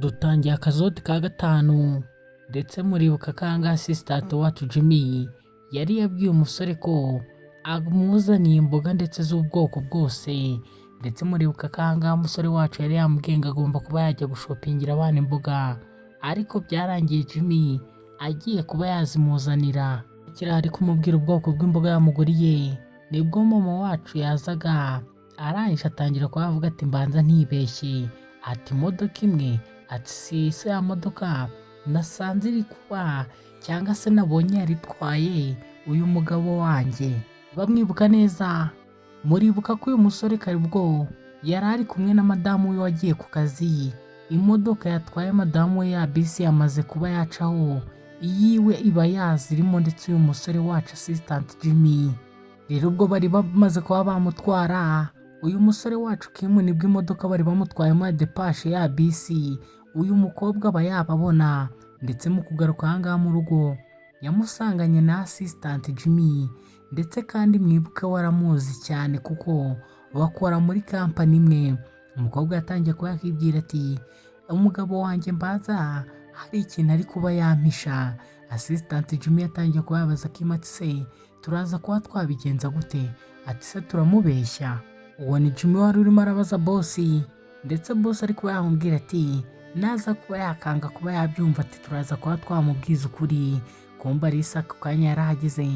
Dutangiye akazoti ka gatanu, ndetse muribuka ko ahangaha assistant wacu Jimmy yari yabwiye umusore ko amuzaniye imboga ndetse z'ubwoko bwose. Ndetse muribuka ko ahangaha umusore wacu yari yamubwiye ngo agomba kuba yajya gushopingira abana imboga, ariko byarangiye Jimmy agiye kuba yazimuzanira. Kiriya ari kumubwira ubwoko bw'imboga yamuguriye, nibwo mama wacu yazaga, arangije atangira kuba avuga ati: "Mbanza ntibeshye." Ati: "Imodoka imwe." Ati: "Si se ya modoka nasanze iri kuba, cyangwa se nabonye yari itwaye uyu mugabo wanjye?" Bamwibuka neza, muribuka ko uyu musore karibwo yari ari kumwe na madamu we wagiye ku kazi. Imodoka yatwaye madamu we ya bisi yamaze kuba yacaho, iyiwe iba yazirimo, ndetse uyu musore wacu assistant Jimmy rero ubwo bari bamaze kuba bamutwara uyu musore wacu Kim, nibwo imodoka bari bamutwayemo ya depashe ya bisi, uyu mukobwa aba yababona. Ndetse mu kugaruka ahangaha mu rugo yamusanganye na assistant Jimmy. Ndetse kandi mwibuke waramuzi cyane kuko bakora muri kampani imwe. Umukobwa yatangiye kuba yakibwira ati: "Umugabo wanjye mbaza hari ikintu ari kuba yampisha." Assistant Jimmy yatangiye kuba yabaza Kim ati: "Se turaza kuba twabigenza gute?" Ati: "Se turamubeshya?" Uwo ni Jimmy wari urimo arabaza boss, ndetse boss ari kuba yamubwira ati naza kuba yakanga kuba yabyumva, ati turaza kuba twamubwiza ukuri. Kumba Alisa ako kanya yarahageze,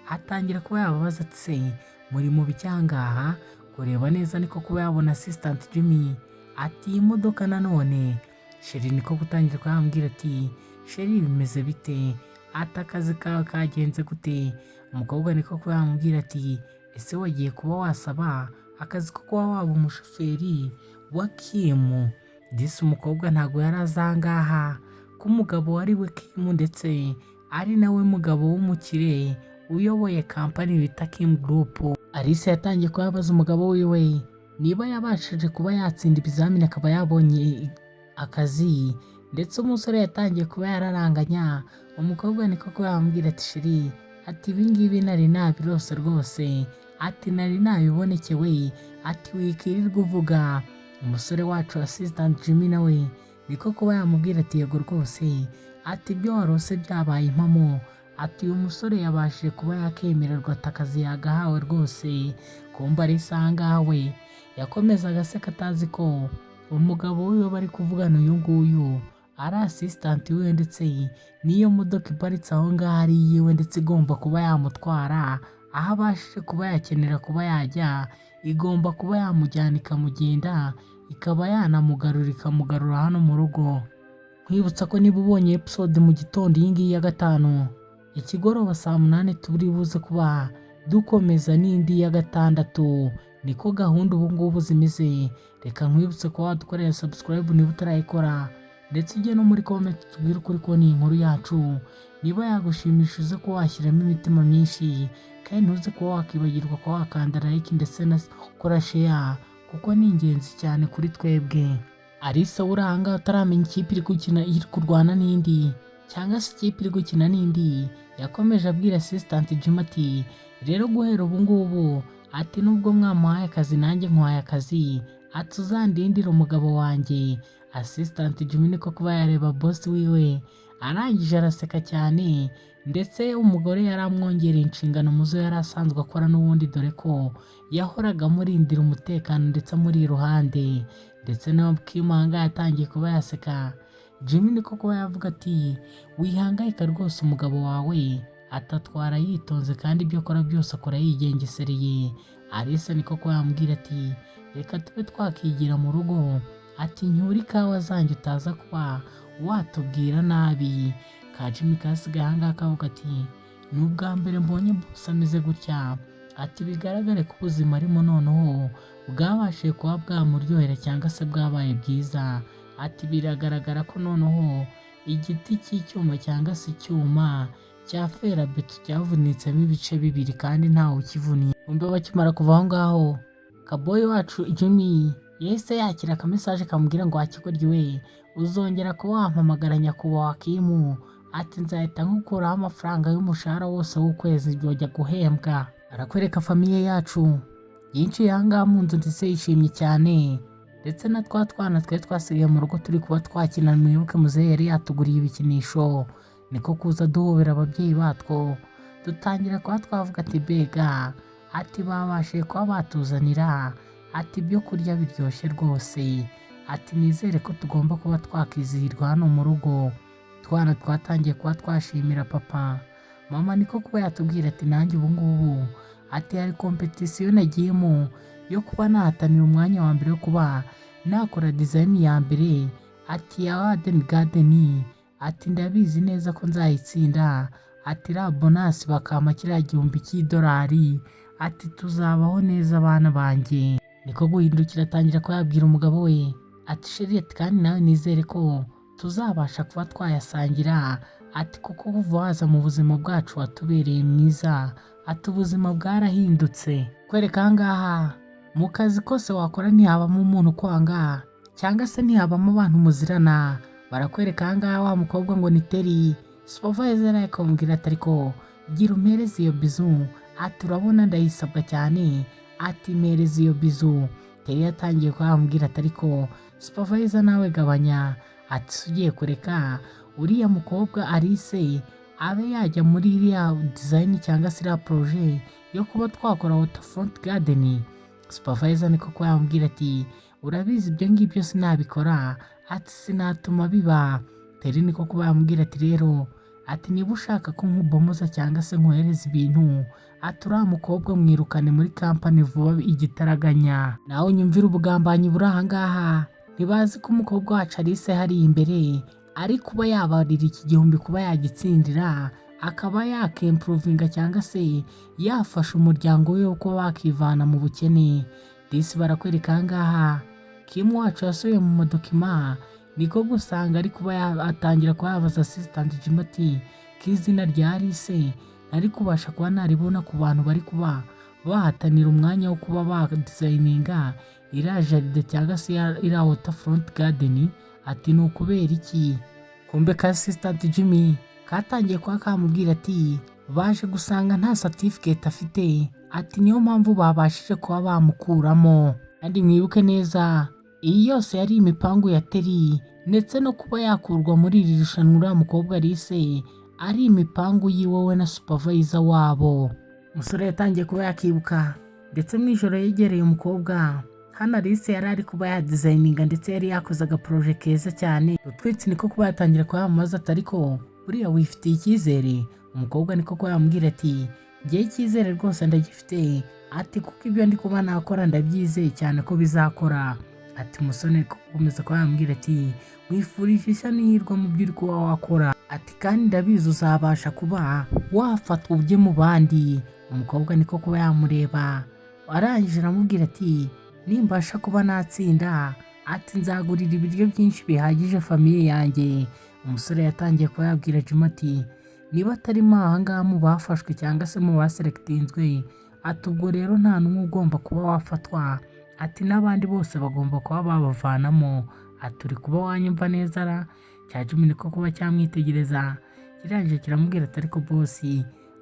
atangira kuba yababaza ati: "Se muri mu bicyangaha?" Kureba neza niko kuba yabona assistant Jimmy, ati: "Iyi modoka nanone, chéri." Niko gutangira kuba yamubwira ati: "Chéri, bimeze bite?" Ati: "Akazi kawe kagenze gute?" Umukobwa niko kuba yamubwira ati: "Ese wagiye kuba wasaba akazi ko kuba waba umushoferi wa Kim?" Disi umukobwa ntabwo yari azi ahangaha ko umugabo wari we Kim, ndetse ari nawe mugabo w'umukire uyoboye kampani bita Kim Group. Alice yatangiye kuba yabaza umugabo wiwe niba yabashije kuba yatsinda ibizamini akaba yabonye akazi. Ndetse umusore yatangiye kuba yararanganya. Umukobwa niko kuba yamubwira ati: "Chéri," ati, "ibi ngibi nari nabirose rwose," ati, "nari nabibonekewe," ati, "wikirirwa uvuga." Umusore wacu assistant Jimmy nawe niko kuba yamubwira ati: "Yego rwose," ati, "ibyo warose byabaye impamo," ati, "uyu musore yabashije kuba yakemererwa," ati, "akazi yagahawe rwose." Kumba Alice ahangaha we yakomezaga aseka, atazi ko umugabo wiwe bari kuvugana uyu nguyu ari assistant wiwe, ndetse n'iyo modoka iparitse aho ngaho ari iyiwe, ndetse igomba kuba yamutwara aho abashije kuba yakenera kuba yajya, igomba kuba yamujyana ikamugenda, ikaba yanamugarura, ikamugarura hano mu rugo. Nkwibutsa ko niba ubonye episode mu gitondo iyi ngiyi ya gatanu, ikigoroba saa 8 turi buze kuba dukomeza n'indi ya gatandatu. Niko gahunda ubu ngubu zimeze. Reka nkwibutse kuba wadukorera subscribe niba utarayikora, ndetse ujye no muri comment tubwire ukuri kubona iyi nkuru yacu. Niba yagushimisha uze kuba washyiramo imitima myinshi, kandi ntuze kuba wakibagirwa kuba wakanda like ndetse na gukora share, kuko ni ingenzi cyane kuri twebwe. Alice uri ahangaha utaramenya ikipe iri gukina iri kurwana n'indi, cyangwa se ikipe iri gukina n'indi, yakomeje abwira assistant Jim ati: "Rero guhera ubu ngubu," ati, "nubwo mwamuhaye akazi, nanjye nkuhaye akazi," ati, "uzandindire umugabo wanjye." Assistant Jim niko kuba yareba boss wiwe, arangije araseka cyane. Ndetse umugore yari amwongereye inshingano mu zo yari asanzwe akora n'ubundi, dore ko yahoraga amurindira umutekano ndetse amuri iruhande. Ndetse na Kim ahangaha yatangiye kuba yaseka. Jimmy niko kuba yavuga ati: "Wihangayika rwose, umugabo wawe atatwara yitonze, kandi ibyo akora byose akora yigengesereye." Alice niko kuba yamubwira ati: "Reka tube twakigira mu rugo," ati, "nyura ikawa zanjye utaza kuba watubwira nabi." Ka Jimmy kasigaye ahangaha kavuga ati: "Ni ubwa mbere mbonye boss ameze gutya," ati, "bigaragare ko ubuzima arimo noneho bwabashije kuba bwamuryohera cyangwa se bwabaye bwiza," ati, "biragaragara ko noneho igiti cy'icyuma cyangwa se icyuma cya ferabeto cyavunitsemo ibice bibiri kandi ntawe ukivuniye." Bombi bakimara kuva aho ngaho, kaboyi wacu Jimmy yahise yakira akamessage kamubwira ngo: "Wakigoryi we, uzongera kuba wampamagara nyakubahwa Kim," ati, "nzahita nkukuraho amafaranga y'umushahara wose w'ukwezi byojya guhembwa." Arakwereka famille yacu yinjiye ahangaha mu nzu, ndetse yishimye cyane. Ndetse na twa twana twari twasigaye mu rugo turi kuba twakina, mwibuke muzehe yari yatuguriye ibikinisho, niko kuza duhobera ababyeyi batwo, dutangira kuba twavuga ati bega, ati babashije kuba batuzanira, ati ibyo kurya biryoshye rwose, ati nizere ko tugomba kuba twakizihirwa hano mu rugo. Twana twatangiye kuba twashimira papa, mama niko kuba yatubwira ati nanjye ubu ngubu, ati hari competition nagiyemo yo kuba nahatanira umwanya wa mbere wo kuba nakora design ya mbere, ati ya Eden Garden, ati ndabizi neza ko nzayitsinda, ati iriya bonus bakampa kiriya 1000 cy'idolari, ati tuzabaho neza abana banjye. Niko guhindukira atangira kuba yabwira umugabo we ati chéri, ati kandi nawe nizere ko tuzabasha kuba twayasangira, ati kuko kuva waza mu buzima bwacu watubereye mwiza, ati ubuzima bwarahindutse. Kwereka aha ngaha mu kazi kose wakora ntihabamo umuntu ukwanga cyangwa se ntihabamo abantu muzirana. Barakwereka aha ngaha wa mukobwa ngo ni Teri, supervisor akamubwira ati ariko gira umpereze iyo bizu, ati urabona ndayisabwa cyane, ati mpereze iyo bizu. Teri yatangiye kuba yamubwira ati ariko supervisor nawe gabanya, ati se ugiye kureka uriya mukobwa Alice abe yajya muri iriya design cyangwa se iriya projet yo kuba twakora waterfront garden? Supervisor niko kuba yamubwira ati urabizi ibyo ngibyo sinabikora, ati sinatuma biba. Teri niko kuba yamubwira ati rero, ati niba ushaka ko nkubomoza cyangwa se nkohereza ibintu, ati uriya mukobwa mwirukane muri company vuba igitaraganya. Nawe unyumvire ubugambanyi buri aha ngaha, ntibazi ko umukobwa wacu Alice hariya imbere ari kuba yabarira iki gihumbi kuba yagitsindira, akaba yakimprovinga cyangwa se yafasha umuryango we wo kuba wakivana mu bukene. Disi barakwereka aha ngaha Kim wacu yasubiye mu madocument, niko gusanga ari kuba atangira kuba yabaza assistant Jim ati k'izina rya Alice ntari kubasha kuba naribona ku bantu bari kuba bahatanira umwanya wo kuba badesigninga iriya jardin cyangwa se iriya waterfront garden, ati ni ukubera iki? Kumbe ka assistant Jimmy katangiye kuba kamubwira ati baje gusanga nta certificate afite, ati niyo mpamvu babashije kuba bamukuramo. Kandi mwibuke neza iyi yose yari imipangu ya Teri, ndetse no kuba yakurwa muri iri rushanwa uriya mukobwa Alice ari imipangu yiwe we na supervisor wabo. Umusore yatangiye kuba yakibuka, ndetse mu ijoro yegereye umukobwa hano Alice yari ari kuba yadesigninga, ndetse yari yakoze agaprojet keza cyane utwitsi, niko kuba yatangira kuba ati ariko buriya wifitiye icyizere? Umukobwa niko kuba yamubwira ati ngewe icyizere rwose ndagifite, ati kuko ibyo ndi kuba nakora ndabyizeye cyane ko bizakora. Ati umusore niko gukomeza kuba yamubwira ati wifurije ishya n'ihirwe mu byo uri kuba wakora, ati kandi ndabizi uzabasha kuba wafatwa ujye mu bandi. Umukobwa niko kuba yamureba, arangije aramubwira ati nimbasha kuba natsinda, ati nzagurira ibiryo byinshi bihagije famille yanjye. Umusore yatangiye kuba yabwira Jim ati niba atarimo aha ngaha mu bafashwe cyangwa se mu baselectinzwe, ati ubwo rero nta n'umwe ugomba kuba wafatwa, ati n'abandi bose bagomba kuba babavanamo, ati uri kuba wanyumva neza ra? Cya Jimmy niko kuba cyamwitegereza, kirangije kiramubwira ati ariko boss,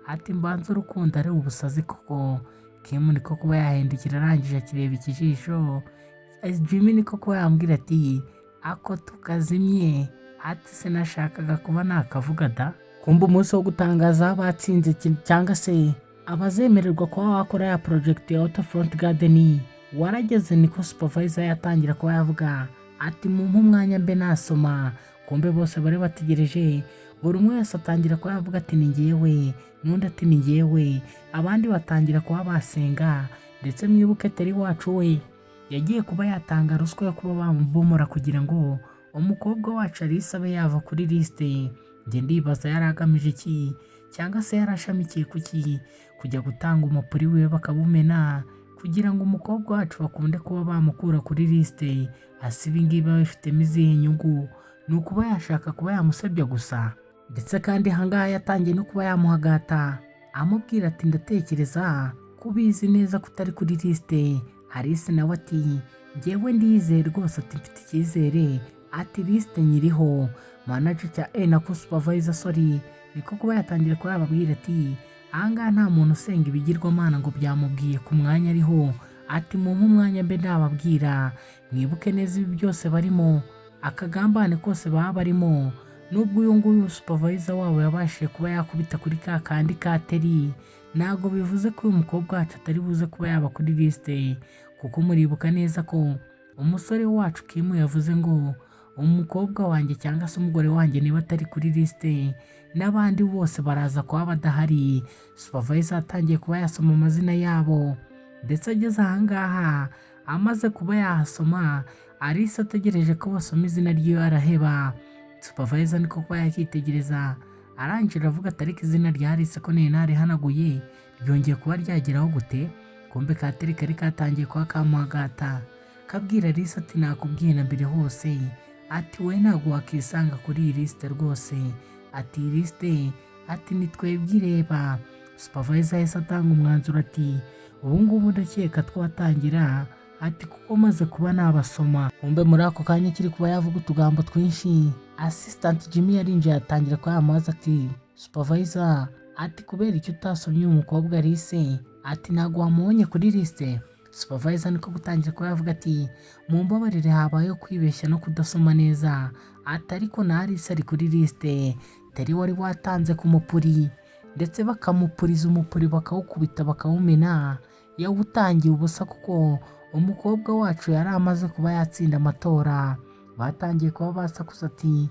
ati mbanza urukundo ari ubusazi koko. Kim niko kuba yahindukira, arangije akireba ikijisho. Jimmy niko kuba yambwira ati ako tukazimye, ati sinashakaga kuba nakavuga da. Kumva umunsi wo gutangaza abatsinze cyangwa se abazemererwa kuba wakora ya project ya Waterfront Garden warageze, niko supervisor yatangira kuba yavuga ati mumpe umwanya mbe nasoma. Kumbe bose bari bategereje, buri umwe wese atangira kuba yavuga ati ni ngewe, n'undi ati ni ngewe, abandi batangira kuba basenga. Ndetse mwibuke Teri wacu we yagiye kuba yatanga ruswa yo kuba bamubomora kugira ngo umukobwa wacu Alice abe yava kuri liste. Njye ndibaza yari agamije iki cyangwa se yarashamikiye kuki kujya gutanga umupuri wiwe bakawumena kugira ngo umukobwa wacu bakunde kuba bamukura kuri liste. Ase ibi ngibi babifitemo izihe nyungu? Ni ukuba yashaka kuba yamusebya gusa. Ndetse kandi ahangaha yatangiye no kuba yamuhagata, amubwira ati ndatekereza ko ubizi neza ko utari kuri liste. Alice nawe ati njyewe ndizeye rwose, ati mfite icyizere, ati liste nyiriho. Manager cya nako supervisor, sorry, niko kuba yatangira kuba yababwira ati ahangaha nta muntu usenga ibigirwamana ngo byamubwiye ku mwanya ariho. Ati mumpe umwanya mbe nababwira. Mwibuke neza, ibi byose barimo, akagambane kose baba barimo, nubwo uyu nguyu supervisor wabo yabashije kuba yakubita kuri ka kandi ka Teri, ntabwo bivuze ko uyu mukobwa wacu atari buze kuba yaba kuri lisite, kuko muribuka neza ko umusore wacu Kimu yavuze ngo umukobwa wanjye cyangwa se umugore wanjye niba atari kuri lisite, n'abandi bose baraza kuba badahari. Supervisor atangiye kuba yasoma amazina yabo, ndetse ageze ahangaha amaze kuba yahasoma, Alice ategereje ko basoma izina ryiwe araheba. Supervisor niko kuba yakitegereza, arangije aravuga ati: "Ariko izina rya Alice ko nari narihanaguye ryongeye kuba ryageraho gute?" Kumbe ka Teri kari katangiye kuba kamuhagata, kabwira Alice ati: "Nakubwiye na mbere hose," ati "we ntabwo wakisanga kuri iyi lisite rwose," ati "iyi lisite," ati "ni twebwe ireba." Supervisor yahise atanga umwanzuro ati: "Ubu ngubu ndakeka twatangira," ati "kuko maze kuba nabasoma." Kumbe muri ako kanya kiri kuba yavuga utugambo twinshi, assistant Jimmy yarinjiye, atangira kuba yamubaza ati: "Supervisor," ati "kubera icyo utasomye uyu mukobwa Alice?" Ati "ntabwo wamubonye kuri lisite?" Supervisor niko gutangira kuba yavuga ati: "Mumbabarire, habayeho kwibeshya no kudasoma neza," ati "ariko na Alice ari kuri lisite." Teri wari watanze ku mupuri, ndetse bakamupuriza umupuri, bakawukubita bakawumena, yawutangiye ubusa, kuko umukobwa wacu yari amaze kuba yatsinda amatora. Batangiye kuba basakuza ati: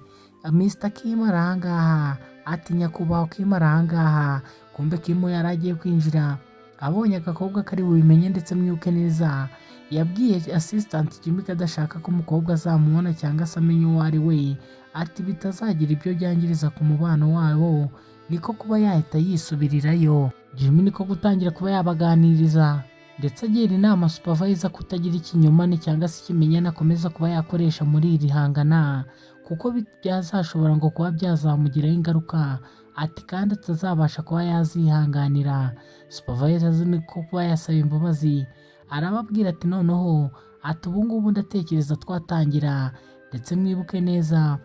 "Mr Kim ari ahangaha," ati "Nyakubahwa Kim ari ahangaha." Kumbe Kim yari agiye kwinjira, abonye agakobwa kari bubimenye, ndetse mwibuke neza yabwiye assistant Jimmy ko adashaka ko umukobwa azamubona cyangwa se amenye uwo ari we, ati bitazagira ibyo byangiriza ku mubano wabo, niko kuba yahita yisubirirayo. Jimmy niko gutangira kuba yabaganiriza, ndetse agira inama supervisor kutagira ikinyomane cyangwa se ikimenyane akomeza kuba yakoresha muri iri hangana, kuko byazashobora ngo kuba byazamugiraho ingaruka, ati kandi atazabasha kuba yazihanganira. Supervisor niko kuba yasaba imbabazi, arababwira ati: "Noneho," ati "ubu ngubu ndatekereza twatangira." Ndetse mwibuke neza,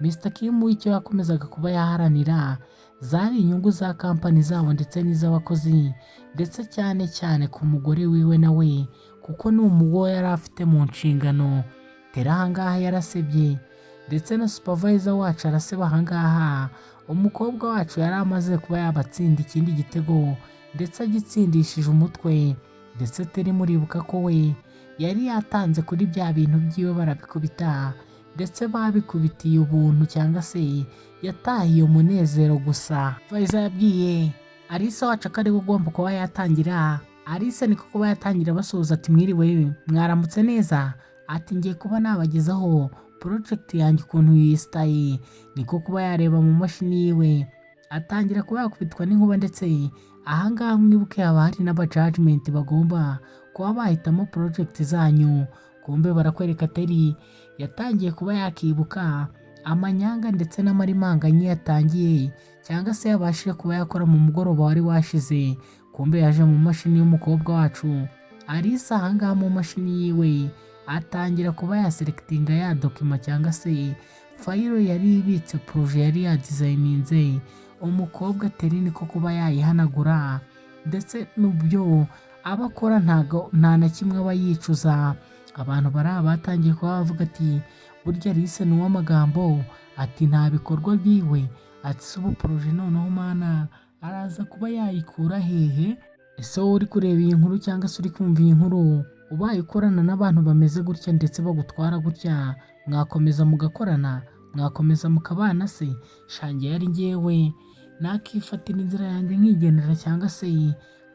Mr Kim icyo yakomezaga kuba yaharanira zari inyungu za kampani zabo ndetse n'iz'abakozi, ndetse cyane cyane ku mugore wiwe nawe, kuko ni umugore yari afite mu nshingano. Tera ahangaha yarasebye, ndetse na supervisor wacu araseba. Ahangaha umukobwa wacu yari amaze kuba yabatsinda ikindi gitego, ndetse agitsindishije umutwe. Ndetse Teri muribuka ko we yari yatanze kuri bya bintu byiwe barabikubita, ndetse babikubitiye ubuntu cyangwa se yatahiye umunezero gusa. Supervisor yabwiye Alice wacu ko ariwe ugomba kuba yatangira. Alice niko kuba yatangira basuhuza ati: "Mwiriwe, mwaramutse neza," ati "ngiye kuba nabagezaho project yanjye ukuntu yisitaye." Niko kuba yareba mu mashini yiwe, atangira kuba yakubitwa n'inkuba. Ndetse ahangaha mwibuke haba hari n'aba judgment bagomba kuba bahitamo project zanyu. Kumbe barakwereka Teri yatangiye kuba yakibuka amanyanga ndetse n'amarimanganye yatangiye cyangwa se yabashije kuba yakora mu mugoroba wari washize. Kumbe yaje mu mashini y'umukobwa wacu Alice. Ahangaha mu mashini yiwe atangira kuba yaselectinga ya document cyangwa se file yari ibitse projet yari yadesigninze. Umukobwa Teri niko kuba yayihanagura, ndetse n'ubyo aba akora ntago nta na kimwe aba yicuza. Abantu bari aha batangiye kuba bavuga ati: "Burya Alice ni uw'amagambo," ati "nta bikorwa byiwe," ati "si ubu projet noneho mana araza kuba yayikura hehe?" Ese wowe uri kureba iyi nkuru cyangwa se uri kumva iyi nkuru, ubaye ukorana n'abantu bameze gutya ndetse bagutwara gutya, mwakomeza mugakorana? Mwakomeza mukabana se? Shange yari njyewe nakifatira inzira yanjye nkigendera, cyangwa se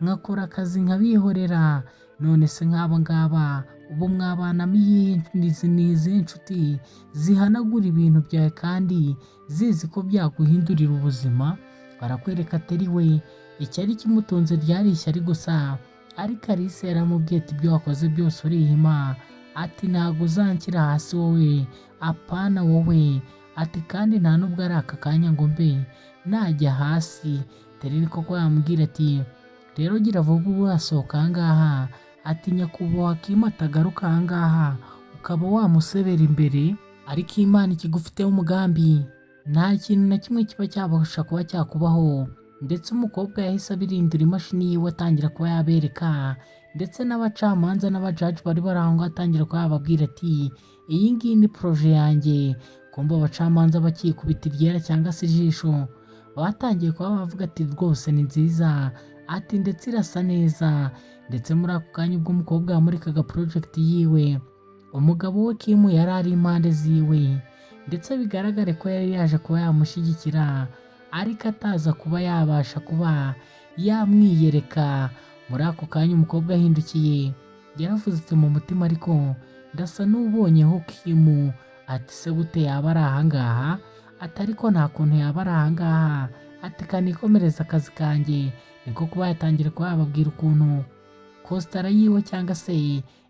nkakora akazi nkabihorera. None se nk'aba ngaba ubu mwabanamo iyihe? Ni izihe nshuti zihanagura ibintu byawe kandi zizi ko byaguhindurira ubuzima? Barakwereka atari we, icyari kimutunze ryari ishyari gusa, ariko Alice yaramubwiye ati: "Ibyo wakoze byose urihima," ati "ntabwo uzanshyira hasi wowe, apana wowe," ati "kandi nta nubwo ari aka kanya ngo mbe najya hasi." Teri koko yamubwira ati: "Rero gira vuba ubu wasohoka ahangaha," ati "nyakubahwa Kim atagaruka ahangaha ukaba wamusebera imbere." Ariko Imana ikigufiteho umugambi, nta kintu na kimwe kiba cyabasha kuba cyakubaho. Ndetse umukobwa yahise abirindura imashini yiwe, atangira kuba yabereka Ndetse n'abacamanza n'abajaji bari bari aho ngaho atangira kuba yababwira ati: "Iyi ngiyi ni projet yanjye." Kumva abacamanza bakikubita iryera cyangwa se ijisho, batangiye kuba bavuga ati: "Rwose ni nziza," ati "ndetse irasa neza." Ndetse muri ako kanya ubwo umukobwa yamurikaga project yiwe, umugabo we Kim yari ari impande ziwe, ndetse bigaragare ko yari yaje kuba yamushyigikira, ariko ataza kuba yabasha kuba yamwiyereka. Muri ako kanya umukobwa ahindukiye, yaravuze ati mu mutima: "Ariko ndasa n'ubonyeho Kim." Ati: "Se gute yaba ari ahangaha?" Ati: "Ariko nta kuntu yaba ari ahangaha." Ati: "Kanikomereza akazi kanjye." Niko kuba yatangira kuba yababwira ukuntu coaster yiwe cyangwa se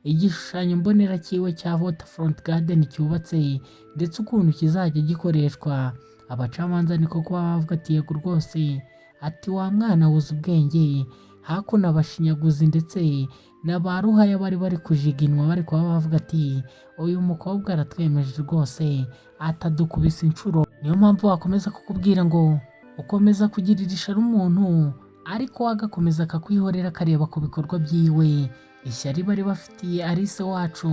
igishushanyo mbonera cyiwe cya Waterfront Garden cyubatse, ndetse ukuntu kizajya gikoreshwa. Abacamanza niko kuba bavuga ati: "Yego rwose," ati "wa mwana wuze ubwenge." Hakuno abashinyaguzi ndetse na ba ruhaya bari bari kujiginwa, bari kuba bavuga ati: "Uyu mukobwa aratwemeje rwose, atadukubise inshuro." Niyo mpamvu wakomeza kukubwira ngo ukomeza kugirira ishyari umuntu, ariko we agakomeza akakwihorera, akareba ku bikorwa byiwe. Ishyari bari bafitiye Alice wacu,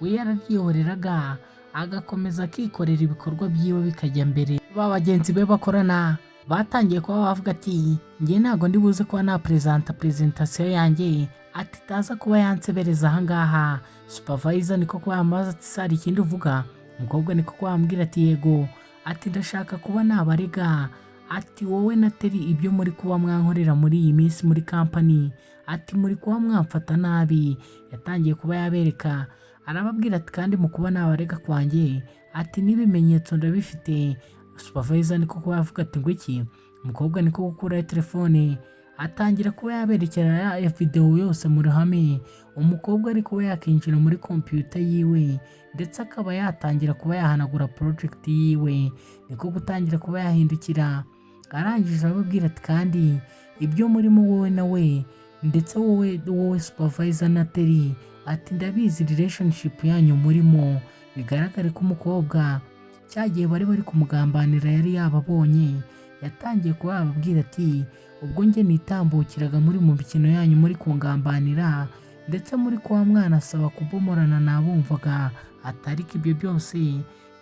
we yararyihoreraga, agakomeza akikorera ibikorwa byiwe bikajya mbere. Ba bagenzi be bakorana batangiye kuba bavuga ati: "Njye ntabwo ndi buze kuba napresenta presentation yanjye," ati "itaza kuba yansebereza ahangaha." Supervisor niko kuba yamubaza ati: "Sari ikindi uvuga?" Umukobwa niko kuba yamubwira ati: "Yego," ati "ndashaka kuba nabarega," ati "wowe na Teri, ibyo muri kuba mwankorera muri iyi minsi muri company," ati "muri kuba mwamfata nabi." Yatangiye kuba yabereka, arababwira ati: "Kandi mu kuba nabarega kwanjye," ati "n'ibimenyetso ndabifite." Supervisor niko kuba yavuga ati: "Ngo iki?" Umukobwa niko gukuraho telefone, atangira kuba yaberekera ya videwo yose mu ruhame. Umukobwa ari kuba yakinjira muri computer yiwe, ndetse akaba yatangira kuba yahanagura project yiwe. Niko gutangira kuba yahindukira, arangije arababwira ati: "Kandi ibyo murimo wowe na we, ndetse wowe supervisor na Teri," ati "ndabizi relationship yanyu murimo." Bigaragare ko umukobwa cya gihe bari bari kumugambanira yari yababonye. Yatangiye kuba yababwira ati: "Ubwo njye nitambukiraga muri mu mikino yanyu, muri kungambanira, ndetse muri kuba mwanasaba kubomorana, nabumvaga," ati "ariko ibyo byose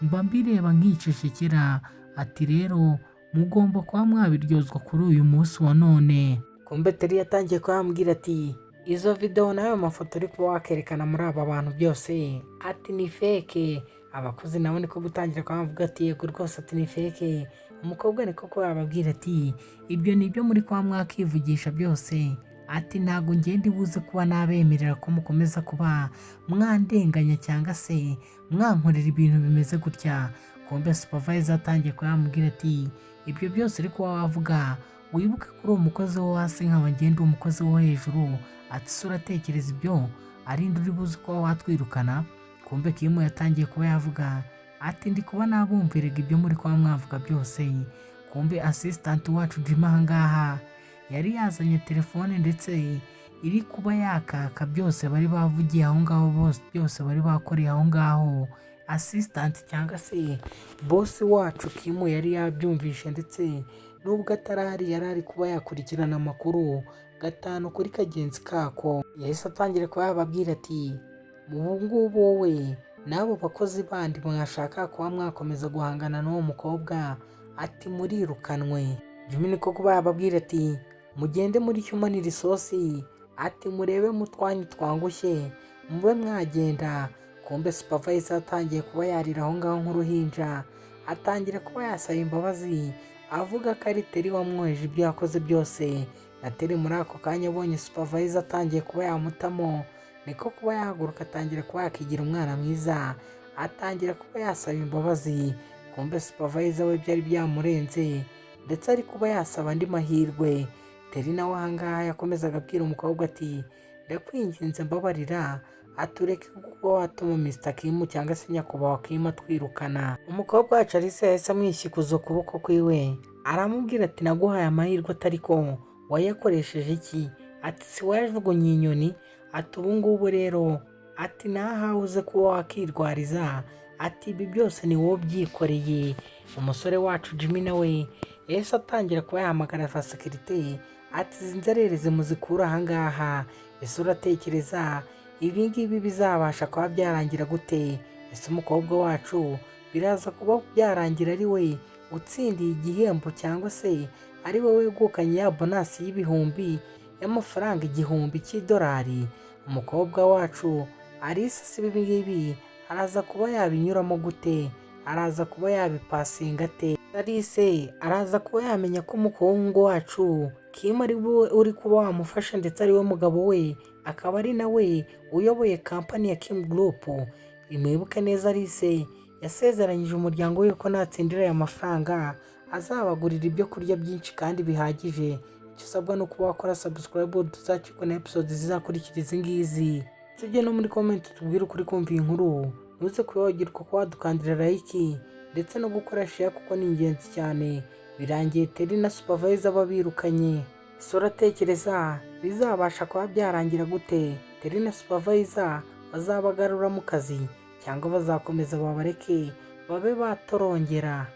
mba mbireba nkicecekera," ati "rero mugomba kuba mwabiryozwa kuri uyu munsi wa none." Kumbe Teri yatangiye kuba yambwira ati: "Izo videwo n'ayo mafoto uri kuba wakerekana muri aba bantu byose," ati "ni fake." Abakozi nabo niko gutangira kuba bavuga ati: "Yego rwose," ati "ni fake." Umukobwa niko kuba yababwira ati: "Ibyo ni ibyo muri kuba mwakivugisha byose," ati "ntabwo ngenda ibuze kuba nabemerera ko mukomeza kuba mwandenganya cyangwa se mwankorera ibintu bimeze gutya." Kumbe supervisor atangiye kuba yamubwira ati: "Ibyo byose uri kuba wavuga, wibuke ko uri umukozi wo hasi, nkaba ngenda umukozi wo hejuru," ati "se uratekereza ibyo arinde uri buze kuba watwirukana?" Kumbe Kim yatangiye kuba yavuga ati: "Ndi kuba nabumviraga ibyo muri kuba mwavuga byose." Kumbe assistant wacu Jim ahangaha yari yazanye telefone, ndetse iri kuba yakaka byose bari bavugiye aho ngaho bose, byose bari bakoreye aho ngaho. Assistant cyangwa se boss wacu Kim yari yabyumvishe, ndetse nubwo atarahari yari ari kuba yakurikirana amakuru gatanu kuri kagenzi kako. Yahise atangira kuba yababwira ati: "Ubu ngubu wowe n'abo bakozi bandi mwashaka kuba mwakomeza guhangana n'uwo mukobwa," ati "murirukanwe." Jimmy niko kuba yababwira ati: "Mugende muri human resource," ati "murebe mu twanyu twangushye mube mwagenda." Kumbe supervisor atangiye kuba yarira aho ngaho nk'uruhinja, atangira kuba yasaba imbabazi, avuga ko ari Teri wamwoheje ibyo yakoze byose. Na Teri muri ako kanya abonye supervisor atangiye kuba yamutamo, niko kuba yahaguruka, atangira kuba yakigira umwana mwiza, atangira kuba yasaba imbabazi. Kumbe supervisor we byari byamurenze, ndetse ari kuba yasaba andi mahirwe. Teri nawe ahangaha yakomezaga abwira umukobwa ati: "Ndakwinginze mbabarira," atureke kuba watuma Mr Kim cyangwa se nyakubahwa Kim atwirukana." Umukobwa wacu Alice yahise amwishyikuza ukuboko kwiwe, aramubwira ati: "Naguhaye amahirwe, atari ko wayakoresheje iki?" Ati: "Si wayajugunye inyoni?" Ati: "Ubu ngubu rero," ati "nahawe uze kuba wakirwariza," ati "ibi byose ni wowe ubyikoreye." Umusore wacu Jimmy nawe yahise atangira kuba yahamagara sécurité. Ati: "Izi nzererezi muzikura ahangaha." Ese uratekereza ibi ngibi bizabasha kuba byarangira gute? Ese umukobwa wacu biraza kuba byarangira ari we utsindiye igihembo, cyangwa se ari we wegukanye ya bonus y'ibihumbi y'amafaranga 1000 cy'idolari? Umukobwa wacu Alice, si ibi ngibi araza kuba yabinyuramo gute? Araza kuba yabipasinga ate? Alice araza kuba yamenya ko umuhungu wacu Kim ari we uri kuba wamufasha, ndetse ari we mugabo we, akaba ari nawe uyoboye company ya Kim Group? Mwibuke neza, Alice yasezeranyije umuryango we ko natsindira aya mafaranga azabagurira ibyo kurya byinshi kandi bihagije. Icyo usabwa ni ukuba wakora subscribe, tuzacikwa na episode zizakurikira izi ngizi. Tujye no muri comment tubwire ukuri kumva iyi nkuru. Ntuze kwibagirwa ko wadukandira like ndetse no gukora share, kuko ni ingenzi cyane. Birangiye Terry na supervisor babirukanye. Ese uratekereza bizabasha kuba byarangira gute? Terry na supervisor bazabagarura mu kazi, cyangwa bazakomeza babareke babe batorongera?